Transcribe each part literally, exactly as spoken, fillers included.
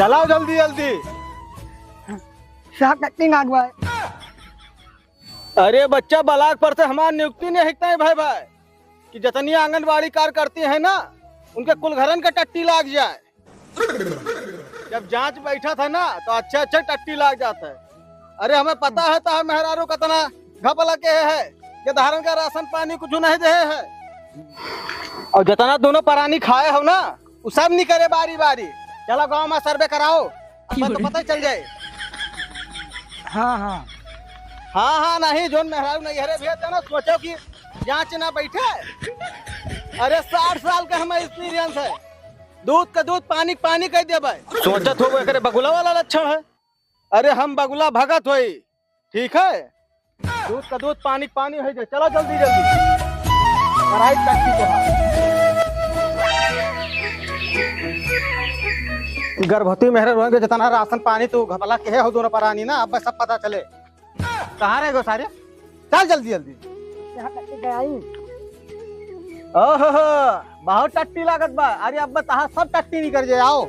चलाओ जल्दी जल्दी। साहब, टट्टी ना अगुआ है। अरे बच्चा, ब्लाक पर से हमार नियुक्ति नहीं हिकता है भाई भाई, कि जतनी आंगनबाड़ी कार्यकर्ती है ना, उनके कुल घरन का टट्टी लाग जाए। जब जांच बैठा था ना, तो अच्छे अच्छे टट्टी लाग जाता है। अरे हमें पता है तो मेहरारू कतना घपला के है, कि धारन का राशन पानी कुछ नहीं दे है। और जतना दोनों परानी खाए हो ना, उ सब निकरे बारी बारी। चला गाँव में सर्वे कराओ, अपन तो पता ही चल जाए। हाँ, हाँ। हाँ, हाँ, नहीं, जोन मेहरारू नैहरे भेज देना, सोचो कि जांच ना बैठे। अरे, साठ साल का हमार experience है, दूध का दूध, पानी का पानी कह देबे। सोचत हो, एकरे बगुला वाला लक्षण है। अरे, हम बगुला भगत होई, ठीक है? दूध का दूध, पानी का पानी होइ जाए। चलो जल्दी जल्दी। कराई टट्टी तोहार। गर्भवती मेहरारू के जितना राशन पानी तू घपला के हो दोनों परानी ना, अब सब पता चले। कहाँ रह गो सारे? चल जल्दी जल्दी। यहाँ टट्टी कराई। ओहो, बहुत टट्टी लागत बा। अरे अब तहार सब टट्टी निकल जाए। आओ।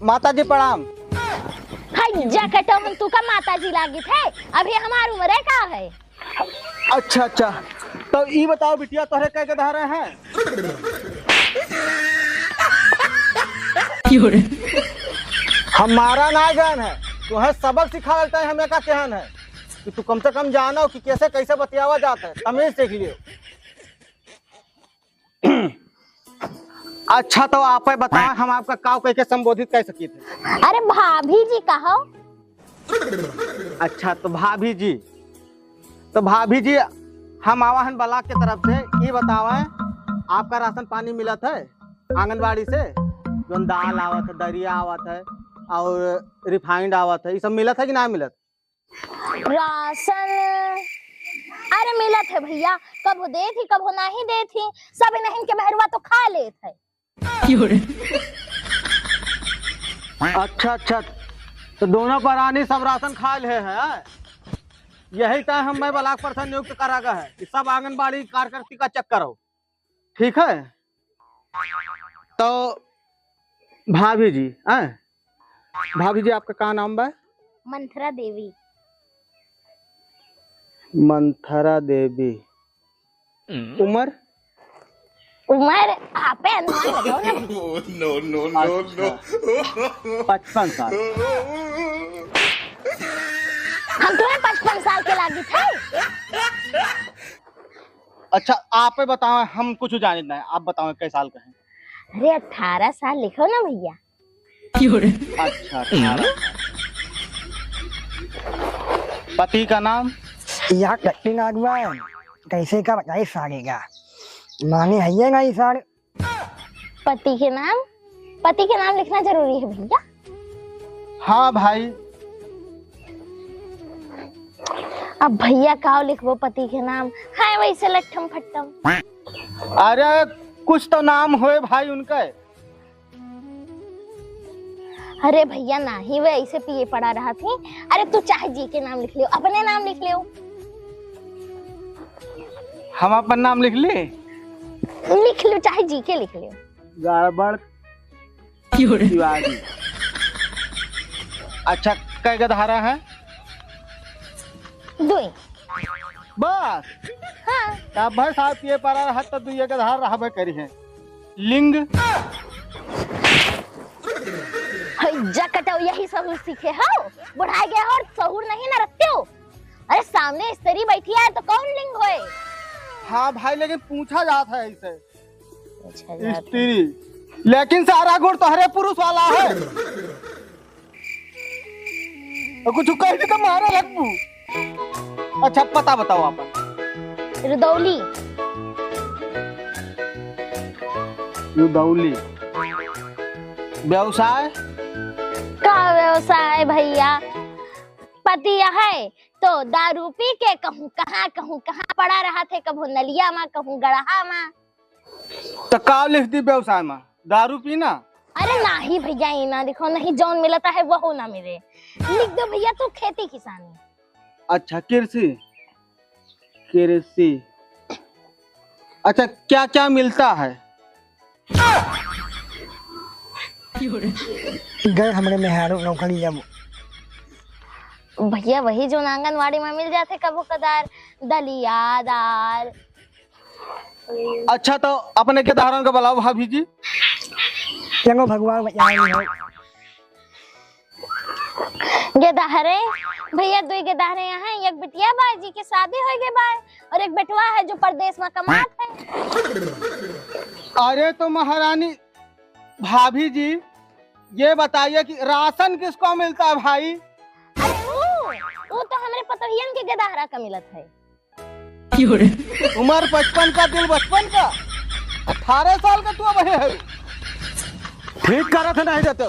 माता जी प्रणाम। हाय, जा कटौन, तू का माता जी लागित है? अभी हमार उम्र है का है? अच्छा, अच्छा, तो ई बताओ बिटिया, तोहरे कै गो धारा है? हमारा ना ज्ञान है, तोहे सबक सिखावे के हम एका केहन है कि तू कम से कम जानो कि कैसे, कैसे बतियावा जात है, तमीज सीख लियो। अच्छा, तो आप बताएं, हम आपका काव कह के संबोधित कर सकी थे? अरे भाभी जी कहो। अच्छा, तो भाभी जी, तो भाभी जी, हम आवा हन ब्लॉक के तरफ से, ये बतावा, आपका राशन पानी मिलत है आंगनबाड़ी से? जोन दाल आवत है, दरिया आवत है और रिफाइंड आवत है, ये सब मिलत है कि ना मिलत? राशन, अरे मिलत है भैया, कभो देत ही, कभो नाही देत ही, सब इनहिन के मेहरुआ तो खा लेत है। अच्छा, अच्छा, तो दोनों परानी सब राशन खा ले हैं, हैं? यही तय हम मैं ब्लॉक पर से नियुक्त करा गया है कि सब आंगनबाड़ी कार्यकर्ती का चेक करो। ठीक है, तो भाभी जी, हैं? भाभी जी, आपका का नाम बा? मंथरा देवी। मंथरा देवी। उम्र? उम्र आपे अनुमान लगाओ ना। No, no, no, अच्छा। No। पचपन साल। हम तुम्हें पचपन साल के लागित है। अच्छा, आप बताओ, हम कुछ जानित नहीं, आप बताओ, कै साल का है? अरे, अठारह साल लिखो ना भैया। अच्छा, अठारह। पति का नाम? या कट्टी नागवा, कैसे का बताई सारे का? माने है ये नहीं सर। पति के नाम, पति के नाम लिखना जरूरी है भैया। हाँ भाई। अब भैया काव लिखबो पति के नाम, है वैसे लट्ठम फट्टम। अरे कुछ तो नाम होए भाई उनके। अरे भैया नाही, वे ऐसे पिए पड़ा रहत ही। अरे तू चाहे जी के नाम लिख लियो, अपने नाम लिख लियो। हम अपन नाम लिख ली? लिख लियो, चाहे जी के लिख लियो। गड़बड़। क्यों रे? तिवारी। अच्छा, कै गो धारा है? दुई। बस? हाँ। तब भाई साहब पिए पड़ा रहत तो दुइये गो धारा रहबे करी है। लिंग? हई जा कटाऊ, यही सहूर सीखे हो? बुढ़ाए गए हो और सहूर नहीं ना रखते हो। अरे सामने स्त्री बैठी है तो कौन लिंग होए? हाँ भाई, लेकिन पूछा जात है ऐसे। अच्छा, जात है। स्त्री, लेकिन सारा गुण तोहरे पुरुष वाला है। और कुछ कह दे तो मारा लगबू। अच्छा, पता बताओ आपन। रुदौली। रुदौली। व्यवसाय? का व्यवसाय भैया? पति है तो दारू पी के कहूँ कहाँ, कहूँ कहाँ पड़ा रहत है, कभो नलिया मा, कहूँ गड़हा मा। तो का लिख दी व्यवसाय मा? दारू पीना? अरे नाही भैया, ये ना लिखो, नहीं जौन मिलता है वहू ना मिले। लिख दो भैया तू खेती किसानी। अच्छा, कृषि, कृषि। अच्छा, क्या क्या मिलता है? गए हमरे मेहरारू नौकरी जब। भैया, वही जो आंगनवाड़ी में मिल जाते कबो कदार, दलिया, दाल। अच्छा, तो अपने गेदहरन के बुलाओ भाभी जी। चंगो भगवान बचाए हो। गेदहरे, भैया, दुई गेदहरे यहाँ हैं, एक बिटिया बा जी के शादी हो गए बा, और एक बेटवा है जो परदेस में कमात है। अरे तो महारानी, भाभी जी, ये बताइए कि राशन किसको मिलता है भाई? अरे वो, वो तो हमरे पतोहियन के गेदहरा का मिलत है। उम्र पचपन का, दिल बचपन का। अठारह साल का तू अबहे है। ठीक करत है, नहीं देते।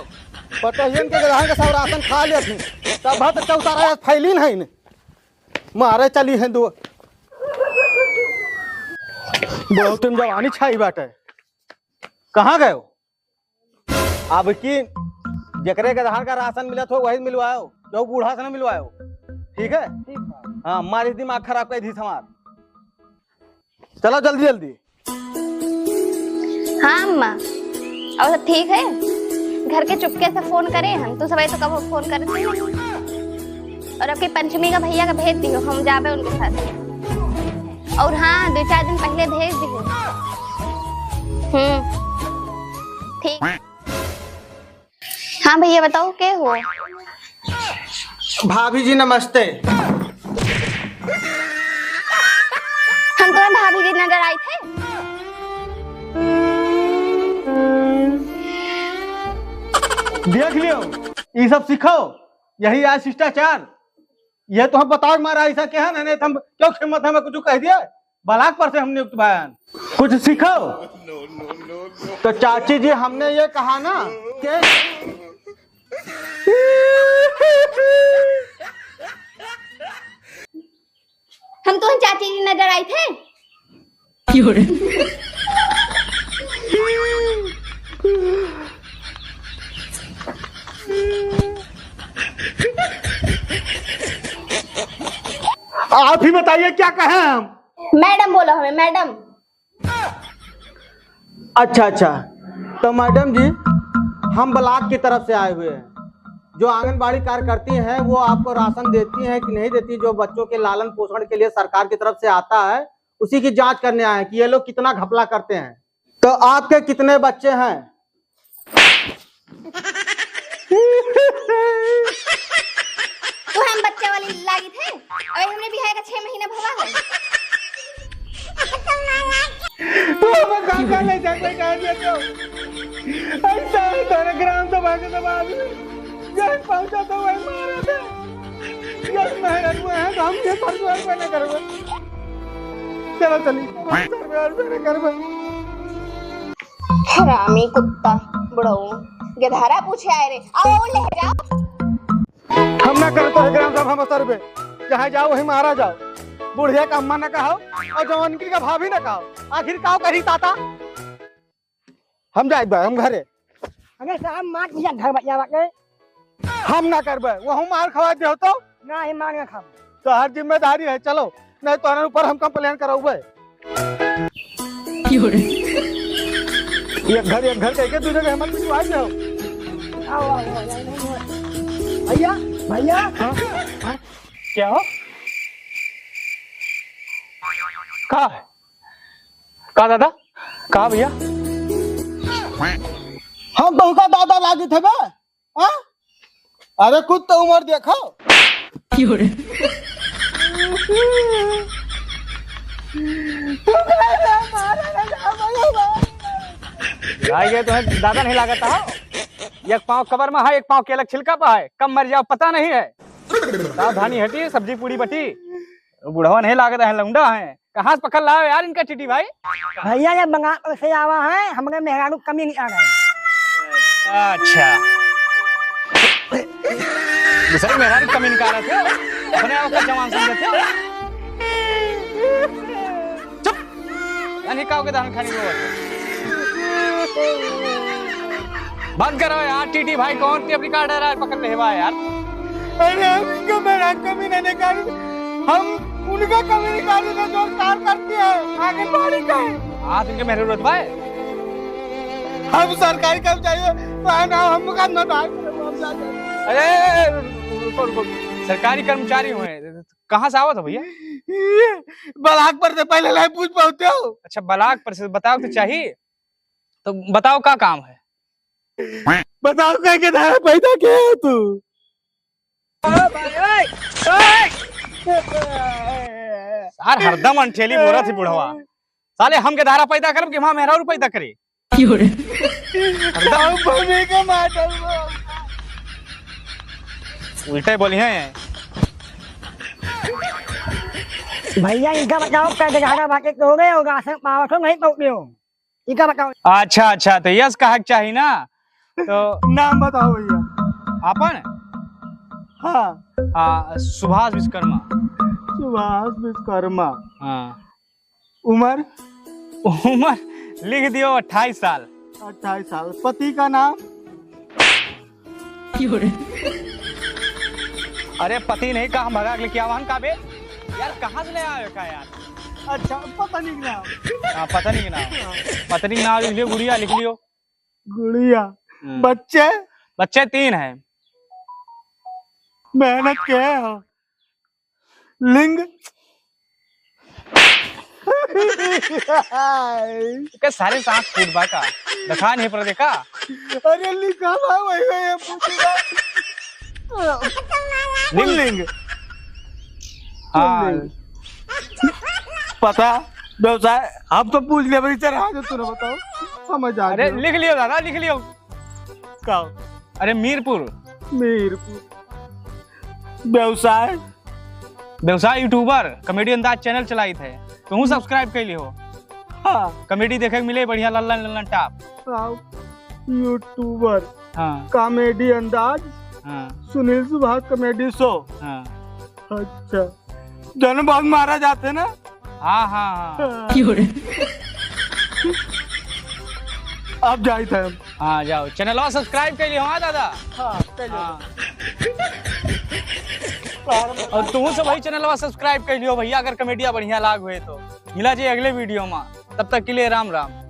पतोहियन के गेदहरा का सब राशन खा लेत हैं। तब तो चौतारा फैलीन है इन्हें। मारे चली हैं दो। बहुत में जवानी छाई बाटे। कहाँ गए हो? अब की जेकरे के आधार का राशन मिलत हो, वही मिलवाओ, केहू बूढ़ा से ना मिलवाओ, ठीक है? ठीक बा। हाँ, मारी दिमाग खराब कर दी हमार। चलो जल्दी जल्दी। हाँ अम्मा, और सब ठीक है? घर के चुपके से फोन करे हम, तू सब तो कब फोन करती है। और अब की पंचमी का भैया का भेज दियो, हम जाबे उनके साथ। और हाँ, दो चार दिन पहले भेज दियो। हम्म, ठीक। हाँ भैया, बताओ, के हो? भाभी जी, नमस्ते। हम तुम्हें भाभी जी नजर आई थे। देख लियो, ई सब सीखो, यही आज शिष्टाचार। ये तो हम बताओ मारा ऐसा क्या है ना, नहीं तो हम क्यों हिम्मत हमें कुछ कह दिए। ब्लॉक पर से हम नियुक्त भयन। कुछ सीखो। तो चाची जी, हमने ये कहा ना कि हम तो चाची जी नजर आई थे। आप ही बताइए, क्या कहें हम? मैडम बोलो हमें, मैडम। अच्छा, अच्छा। तो मैडम जी, हम ब्लॉक की तरफ से आए हुए हैं। जो आंगनबाड़ी कार्यकर्ती हैं, वो आपको राशन देती हैं कि नहीं देती, जो बच्चों के लालन पोषण के लिए सरकार की तरफ से आता है, उसी की जांच करने आए हैं कि ये लोग कितना घपला करते हैं। तो आपके कितने बच्चे हैं? तू हम बच्चे वाली लागी थे? अबे हमरे बिहार का छह महीना भवा है। तू हमें कहाँ कहाँ ले जाके बैठा दिया तू? ऐसा है तोरे ग्राम सभा के सब आदमी। जब पहुंचा तो वही मारा था। जब मेहनत हुआ है तो हम ये सरकार पे न करबे। चलो चली, सरकार पे न करबे। हरामी कुत्ता, बुढ़ऊ, गेधारा पूछे आए रे। आओ, ले जाओ। हम ना करतो है ग्राम सभा में सर्वे। जहाँ जाओ वहीं मारा जाओ। बुढ़िया का अम्मा ना कहो और जवानकी का भाभी ना कहो। आखिर काव करी ताता? हम जाइत बा, हम घरे। अरे साहब, मार दिया घर बच्चा बाटे। हम ना करबे, वो हम मार खवा दे हो तो? ना, ही मार ना खाब। तो हर जिम्मेदारी है, चलो, नहीं तो ऊपर हम complain करौबे। एक घर, एक घर कह के दूसरे के हमन पिटवाई दे हो। आओ, आओ, आओ, आओ, आओ। भैया, भैया। हाँ? हाँ? क्या हो? का है? का दादा? का भैया? हम तोहका दादा लागित हबे? हाँ? अरे कुछ तो उम्र देखो। भाई, ये तो है, दादा नहीं लागत हो। एक पाँव कबर में है, एक पाँव केलक छिलका पे है। कब मर जाओ पता नहीं है। सावधानी हटी, सब्जी पूड़ी बटी। बुढ़वा नहीं लागत है, लौंडा है। कहाँ से पकड़ लाओ यार इनका टीटी भाई? भैया, ये बंगाल से आवा है, हमरे मेहरारू कमी नहीं आ रहा है। अच्छा, दूसरे मेहरारू कमी निकाल रहे थे, अपने आप को जवान समझते हो। चुप, यानी काव के धान खानी को। बंद करो यार, टीटी भाई कौन टेप रिकॉर्डर है, पकड़ ले बा यार। अरे हम इनका मेहरारू कमी नहीं निकाली, हम उनका कमी निकाली जो कार करती है आंगनबाड़ी का है। आप इनके मेहरारू रोज भाई। हम सरकारी कर्मचारी हैं, ना, हम काम ना, ना, हम जाते हैं। अरे, रुको, रुको। सरकारी कर्मचारी हुए, कहाँ से आवत हो भैया? ये ब्लॉक पर से पहले नहीं पूछ पाते हो। अच्छा, ब्लॉक पर से बताओ तो चाहिए। तो बताओ, का काम है? बताओ, कह के धारा पैदा किया है तू? सार हरदम अंठेली बोलत ही बुढ़वा। साले हमके धारा पैदा करब कि हमार मेहरारू पैदा करे? हरदम भूमि के मार डालबो। उल्टे बोली हैं। भैया, इनका बताओ, कद घाटा बाटे तो गए हो, राशन पावत हो, नहीं पहुँचे हो? इनका बताओ। अच्छा, अच्छा, तो यस कहा के चाही ना। तो नाम बताओ भैया। आपन? हाँ। आ, सुभाष विश्वकर्मा। सुभाष विश्वकर्मा। हाँ। उम्र? उम्र लिख दियो अट्ठाईस साल। अट्ठाईस साल। पति का नाम? अरे पति नहीं का, हम भगा के लेके आवा हन का बे? यार कहाँ से ले आवे का यार? अच्छा, पत्नी के नाम। हाँ, पत्नी के नाम। पत्नी के नाम लिख लियो, गुड़िया लिख लियो। गुड़िया। हम्म। बच्चे? बच्चे तीन हैं। मेहनत के हो? लिंग? के सारे सांस फूट बा का? दिखा नहीं पर देखा। अरे लिखा बा, वही, वही पूछी बा। लिंग। लिंग। हाँ। लिंग। पता, व्यवसाय, हम तो पूछ लिया भाई, चल, हाँ, जो तूने बताओ, समझ आ अरे गया। लिख लियो दादा, लिख लियो। का? अरे मीरपुर। मीरपुर। व्यवसाय? व्यवसाय YouTuber, comedy अंदाज channel चलाइत है, तुहूँ subscribe कर लिहो। हाँ। Comedy देखे के मिले बढ़िया लल्लन लल्लन top। हाँ, YouTuber। हाँ। Comedy अंदाज। हाँ। सुनील सुभाष comedy show। हाँ। अच्छा। जौन बहुत मारा जाते ना? हाँ, हाँ, हाँ। अब जाइत है हम। हाँ, जाओ। Channelवा subscribe कर लियो, हाँ दादा? हाँ, कर लियो। हाँ। और तुहूँ सब वही channelवा subscribe कर लियो भैया, अगर comedy बढ़िया लाग हुए तो। मिला जी अगले video में, तब तक के लिए राम राम।